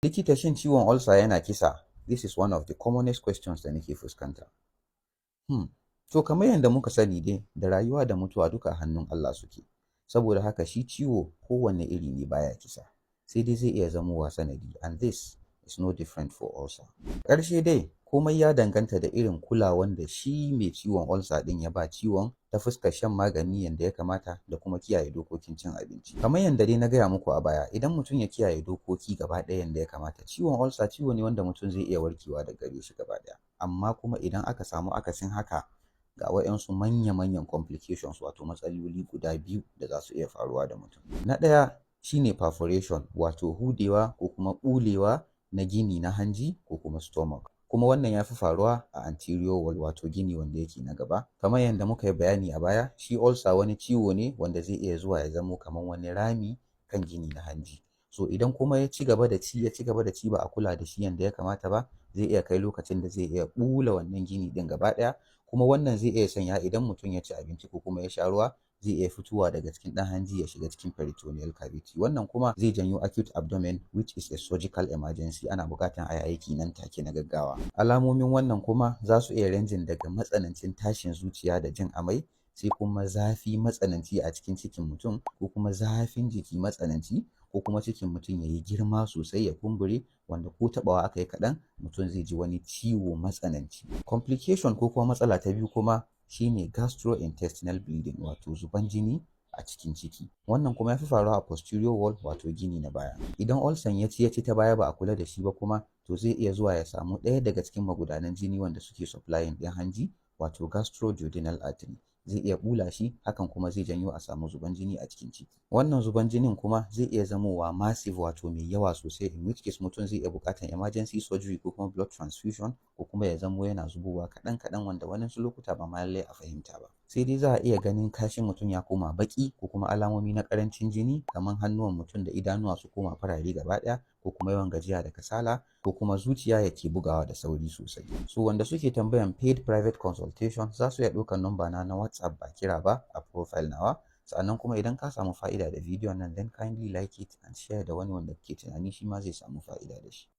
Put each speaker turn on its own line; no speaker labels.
Likita, shin ciwon ulcer yana kisa? This is one of the commonest questions da nake fuskanta. To, kamar yadda muka sani dai, da rayuwa da mutuwa duka a hannun Allah suke. Saboda haka shi ciwo kowanne iri ne baya kisa, sai dai zai iya zamowa sanadi, and this is no different for ulcer. Ƙarshe dai, komai ya danganta da irin kulawan da shi mai ciwon ulcer ɗin ya ba ciwon ta fuskar shan magani yanda ya kamata da kuma kiyaye dokokin cin abinci. Kamar yanda dai na gaya muku a baya, idan mutum ya kiyaye dokoki gaba ɗaya yanda ya kamata, ciwon ulcer ciwo ne wanda mutum zai iya warkewa daga gare shi gaba ɗaya. Amma kuma idan aka samu akasin haka, ga waƴansu manya-manyan complications, wato matsaloli guda biyu da za su iya faruwa da mutum. Na ɗaya shi ne perforation, wato hudewa ko kuma ɓulewa na gini na hanji ko kuma stomach. Kuma wannan ya fi faruwa a anterior wall, wato gini wanda yake na gaba. Kamar yanda muka yi bayani a baya, shi ulcer wani ciwo ne wanda zai iya zuwa ya zamo kamar wani rami kan gini na hanji. So idan kuma ya ci gaba da ci, ya ci gaba da ci, ba a kula da shi yanda ya kamata ba, zai iya kai lokacin da zai iya ɓula wannan gini ɗin gaba ɗaya. Kuma wannan zai iya sanya idan mutum ya ci abinci ko kuma ya sha ruwa, zai iya fitowa daga cikin ɗan hanji ya shiga cikin peritoneal cavity. Wannan kuma zai janyo acute abdomen, which is a surgical emergency, ana buƙatar a yi aiki nan take na gaggawa. Alamomin wannan kuma za su iya ranging daga matsanancin tashin zuciya da jin amai, sai kuma zafi matsananci a cikin cikin mutum, ko kuma zafin jiki matsananci, ko kuma cikin mutum ya yi girma sosai ya kumbure, wanda ko taɓawa aka yi kaɗan mutum zai ji wani ciwo matsananci. Complication ko kuma matsala ta biyu kuma shi ne gastrointestinal bleeding, wato zuban jini a cikin ciki. Wannan kuma ya fi faruwa a posterior wall, wato gini na baya. Idan ulcer ya ci ya ci ta baya ba a kula da shi ba kuma, to zai iya zuwa ya samu ɗaya daga cikin magudanan jini wanda suke supplying ɗin hanji, wato gastroduodenal artery. Zai iya ɓula shi, hakan kuma zai janyo a samu zuban jini a cikin ciki. Wannan zuban jinin kuma zai iya zamowa massive, wato mai yawa sosai, in which case mutum zai iya buƙatar emergency surgery ko kuma blood transfusion, ko kuma ya zamo yana zubowa kaɗan kaɗan, wanda waɗansu lokuta ba ma lallai a fahimta ba. Sai dai za a iya ganin kashin mutum ya koma baƙi, ko kuma alamomi na ƙarancin jini kamar hannuwan mutum da idanuwa su koma farare gaba ɗaya, ko kuma yawan gajiya da kasala, ko kuma zuciya ya ke bugawa da sauri sosai. So wanda suke tambayan paid private consultation za su iya ɗaukar number na na WhatsApp, ba kira ba, a profile nawa. Sannan kuma idan ka samu fa'ida da bidiyon nan, then kindly like it and share da wani wanda kake tunani shi ma zai samu fa'ida da shi.